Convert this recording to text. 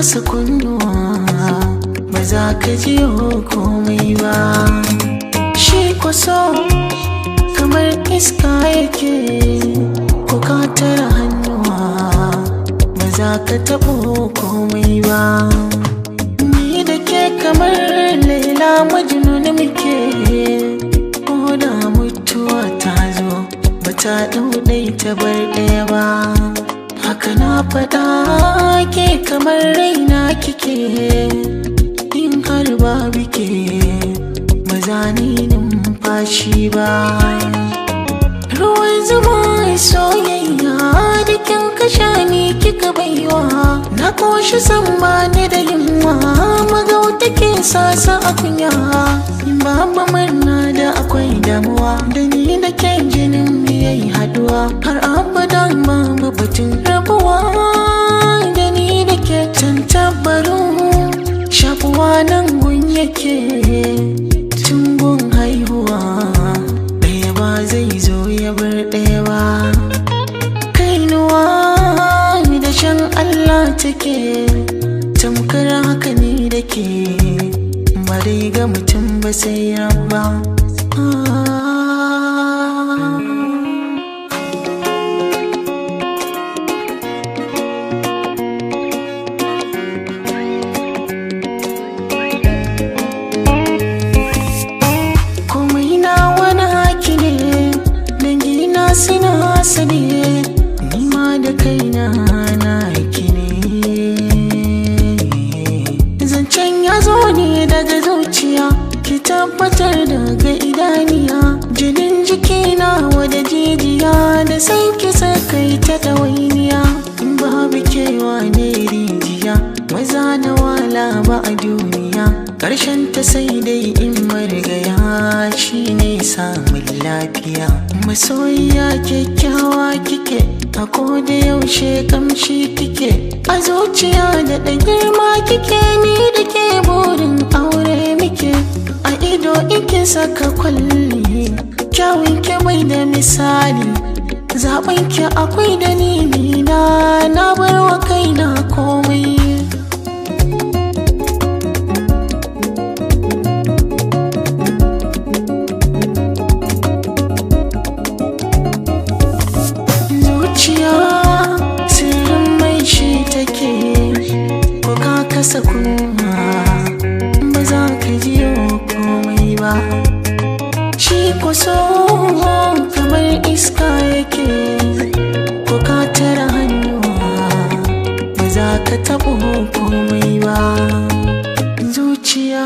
kasa kunnuwa ba za ka ji komai ba. Shi kwaso kamar iska yake, ko ka tara hannuwa ba za ka taɓo komai ba. Ni da ke kamar Laila Majnun muke, ko da mutuwa ta zo ba ta ɗau ɗai ta bar ɗaya ba. Haka na faɗa ke kamar raina kike, in har babu ke ba za ni numfashi ba. Ruwan zuma soyayya da kin kasha ni kika baiwa, na koshi san ba ni da yunwa, magauta ke sasa a kunya. Babu murna da akwai damuwa, da ni da ke jinin mu yayi haduwa, har abadan babu batun rabuwa. Da ni da ke tantabaru shakuwa nan gun yake, tun gun haihuwa ɗaya ba zai zo ya bar ɗaya ba. Kainuwa da shan Allah take, tamkar haka ni da ke, ba dai ga mutum ba sai rabba. Komai na wani haki ne, dangina suna sani, ni ma da kaina na haki ne. Zancen ya zo ne daga zuciya, ki tabbatar daga idaniya, jinin jikina wada jijiya, da san ki sakai ta ɗawainiya. In babu kewa ne rijiya, maza na wala ba a duniya, ƙarshen ta sai dai in marigaya shi ne samun lafiya. Masoyiya kyakkyawa kike, a koda yaushe kamshi kike, a zuciya da ɗan girma kike, ni da ke burin aure muke. A ido ike saka kwalli, kyawun ki bai da misali, zaɓen ki akwai dalili na, na bar wa kaina komai. Zuciya sirrin mai shi take, ko ka kasa kunna ba za ka ji komai ba. Shi kwaso kamar iska yake, ko ka tara hannuwa ba za ka taɓo komai ba. Zuciya.